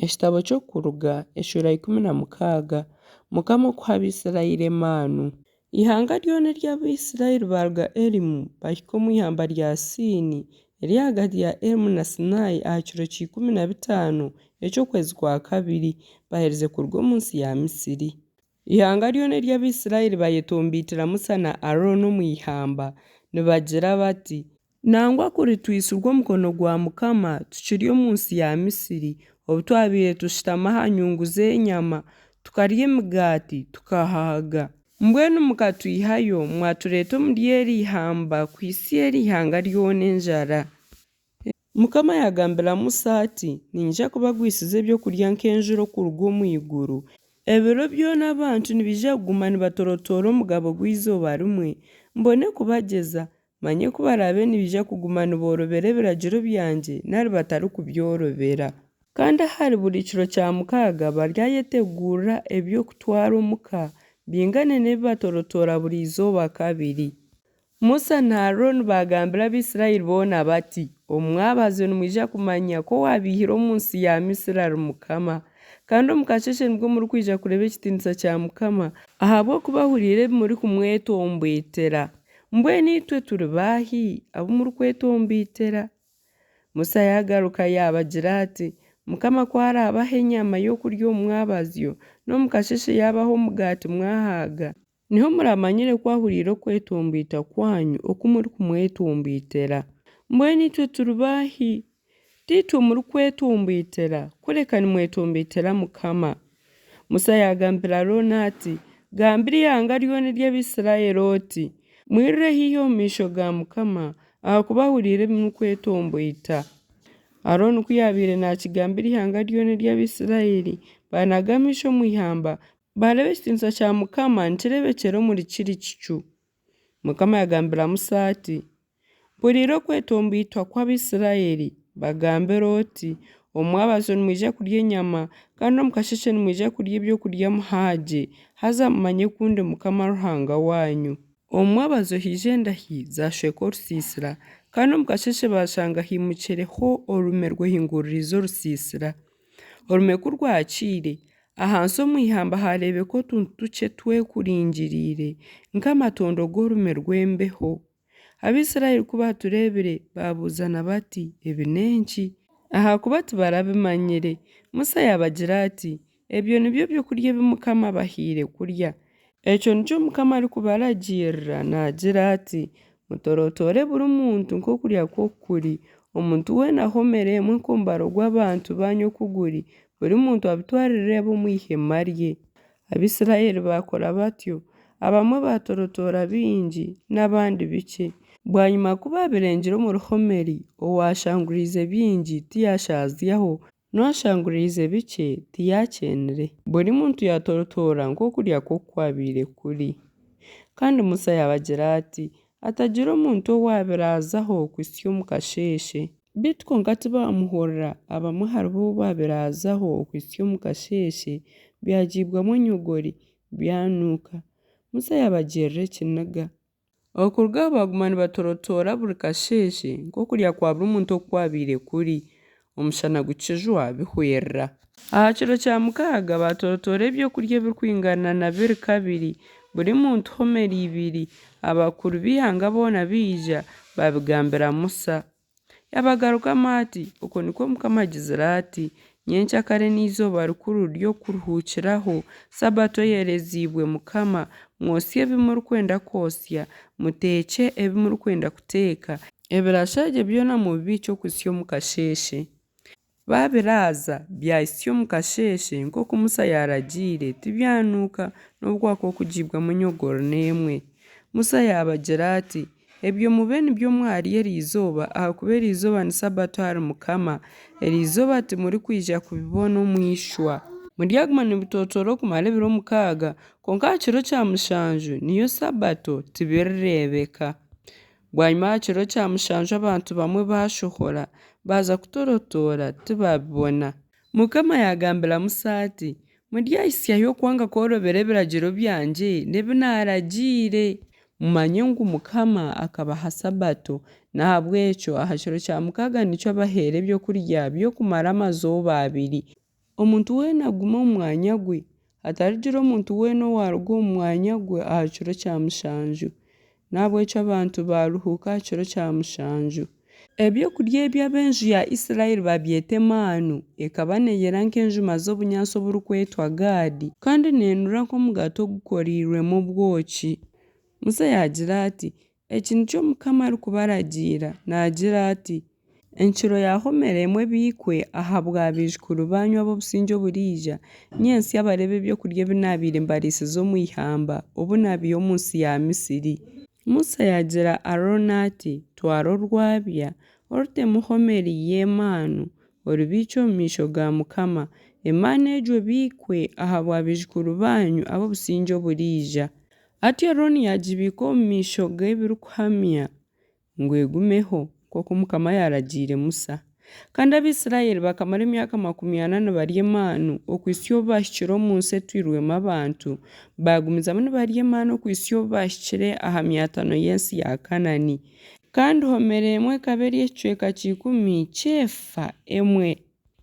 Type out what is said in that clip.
Ekitabo ky'Okuruga eshuura 16. Mukama okuha Abaisiraeli emaanu. Eihanga ryona ery'Abaisiraeli baaruga Elimu, baahika omu ihamba rya Siini, eriri ahagati ya Elimu na Sinai aha kiro kya 15 eky'okwezi kwa kabiri, baherize kuruga omu nsi ya Misiri. Eihanga ryona ery'Abaisiraeli baayetomboitera Musa na Arooni omu ihamba, nibagira bati, Nangwa kuri twitsirwe omukono gwa Mukama tukiri omu nsi ya Misiri, obu twabaire tushutama aha nyungu z'enyama, tukarya emigaati, tukahaaga. Mbwenu mukatwihayo, mwatureeta omuri eri ihamba kuhitsya eri ihanga ryona enjara. Mukama yaagambira Musa ati, Niinyija kubagwisiza ebyokurya nk'enjura okuruga omu iguru. Ebiro byona abantu nibaija kuguma nibatorotoora omugabo gw'eizooba rimwe, mbone kubagyeza, mmanye ku baraabe nibaija kuguma niboorobera ebiragiro byangye nari batarikubyorobera. Kandi ahari buri kiro kya mukaaga baryayetegurira eby'okutwara omuka, bingane n'ebi batorotoora buri izooba kabiri. Musa na Arooni baagambira Abaisiraeli boona bati, Omu mwabazyo nimwija kumanya ku owaabaihire omu nsi ya Misiri ari Mukama. Kandi omu kasheeshe nibwo murikwija kureeba ekitiinisa kya Mukama, ahabw'okuba ahuriire ebi murikumwetomboitera. Mbwenu itwe turi baahi, abu murikwetomboitera? Musa yaagaruka yaabagira ati, Mukama ku araabahe enyama y'okurya omu mwabazyo, n'omu kasheeshe yaabaha omugaati mwahaaga, Niho muraamanyire ku ahuriire okwetomboita kwanyu oku murikumwetomboitera. Mbwenu itwe turi baahi? Tiitwe murikwetomboitera, kureka nimwetomboitera Mukama. Musa yaagambira Arooni ati, Gambira eihanga ryona ery'Abaisiraeli oti, Mwirire haihi omu maisho ga Mukama, ahakuba ahuriire ebi murikwetomboita. Arooni ku yaabaire naakigambira eihanga ryona ery'Abaisiraeli, baanaga amaisho omu ihamba, Baareeba ekitiinisa kya Mukama nikireebekyera omuri kiri kicu. Mukama yaagambira Musa ati, Mpuriire okwetomboitwa kw'Abaisiraeli. Bagambire oti, Omu mwabazyo nimwija kurya enyama, kandi omu kasheeshe nimwija kurya ebyokurya muhaagye, haza mumanye ku ndi Mukama Ruhanga waanyu. Omu mwabazyo haija endahi zaashweka orusiisira, kandi omu kasheeshe baashanga haimukireho orume rwehinguririize orusiisira. Orume ku rwakiire, ahansi omu ihamba haareebeka otuntu tukye twekuringiriire nk'amatondo g'orume rw'embeho. Abaisraeli ku baatureebire, baabuuzana bati, Ebi n'enki? Ahakuba tibarabimanyire. Musa yaabagira ati, Ebyo nibyo by'okurya ebi Mukama abahaire kurya. Ekyo nikyo Mukama arikubaragiirira naagira ati, Mutorotoore buri muntu nk'okurya kwe oku kuri, omuntu weena homere emwe nk'omubaro gw'abantu baanyu oku guri, buri muntu abitwarire ab'omu ihema rye. Abaisiraeli baakora batyo, abamwe baatorotoora bingi, n'abandi bikye. Bwanyima ku baabirengire omuri homeri, owaashanguriize bingi tiyaashaazyaho, N'owashanguriize bikye tiyaakyeenire. Buri muntu yaatorotoora nk'okurya kwe oku kwabaire kuri. Kandi Musa yaabagira ati, Hatagira omuntu owaabiraazaho okuhitsya omu kasheeshe. Beitu kwonka tibaamuhurira, abamwe aharibo obu baabiraazaho okuhitsya omu kasheeshe, byagiibwamu enyogori, byanuuka. Musa yaabagirira ekiniga. Okuruga aho baaguma nibatorotoora buri kasheeshe nk'okurya kwa buri muntu oku kwabaire kuri, omushana gukijwa bihwerera. Aha kiro kya mukaaga baatorotoora ebyokurya ebirikwingana na biri kabiri, buri muntu homeri ibiri. Abakuru b'eihanga boona baija, baabigambira Musa. Yaabagarukamu ati, Okwo nikwo Mukama agizire ati, Nyencakare n'eizooba rikuru ry'okuruhuukiraho, Sabato eyereziibwe Mukama, mwotsye ebi murikwenda kwotsya, muteekye ebi murikwenda kuteeka, ebirashaagye byona mubibiikye okuhitsya omu kasheeshe. Baabiraaza, byahitsya omu kasheeshe, nk'oku Musa yaaragiire, tibyanuuka, nobu kwakuba okugiibwamu enyogori n'emwe. Musa yaabagira ati, Ebyo mube nibyo mwarya eri izooba, ahakuba eri izooba ni Sabato ahari Mukama. Eri izooba timurikwija kubibona omu ishwa. Muryaguma nimubitootoora okumara ebiro mukaaga, kwonka aha kiro kya mushanju, niyo Sabato, tibirireebeka. Bwanyima aha kiro kya mushanju abantu bamwe baashohora, baaza kutorotoora, tibaabibona. Mukama yaagambira Musa ati, Muryahitsya hi okwanga kworobera ebiragiro byangye n'ebi naaragiire? Mumanye ngu Mukama akabaha Sabato, n'ahabw'ekyo aha kiro kya mukaaga nikyo abaheera ebyokurya by'okumara amazooba abiri. Omuntu weena agume omu mwanya gwe, hatarigira omuntu weena owaaruga omu mwanya gwe aha kiro kya mushanju. N'ahabw'ekyo abantu baaruhuuka aha kiro kya mushanju. Ebyokurya ebi ab'enju ya Israeli babyeta emaanu. Ekaba neeyera nk'enjuma z'obunyaatsi oburikwetwa gaadi, kandi neenura nk'omugaati ogukoreirwemu obwoki. Musa yaagira ati, Eki nikyo Mukama arikubaragiira naagira ati, Enkiro ya homeri emwe ebiikwe ahabwa baijukuru baanyu ab'obusingye oburiija, nyentsya bareebe ebyokurya ebi naabaire mbariisiza omu ihamba, obu naabaiha omu nsi ya Misiri. Musa yaagira Arooni ati, Twara orwabya, orutemu homeri y'emaanu, orubiikye omu maisho ga Mukama, emaanu egyo ebiikwe ahabwa baijukuru baanyu ab'obusingye oburiija. Atyo Arooni yaagibiika omu maisho g'ebirikuhamya, ngu egumeho, nk'oku Mukama yaaragiire Musa. Kandi Abaisiraeli bakamara emyaka 40 nibarya emaanu, okuhitsya obu baahikire omu nsi etwirwemu abantu, baagumizamu nibarya emaanu okuhitsya obu baahikire aha myatano y'ensi ya Kanaani. Kandi homeri emwe ekaba eri ekicweka kya ikumi ky'eefa emwe.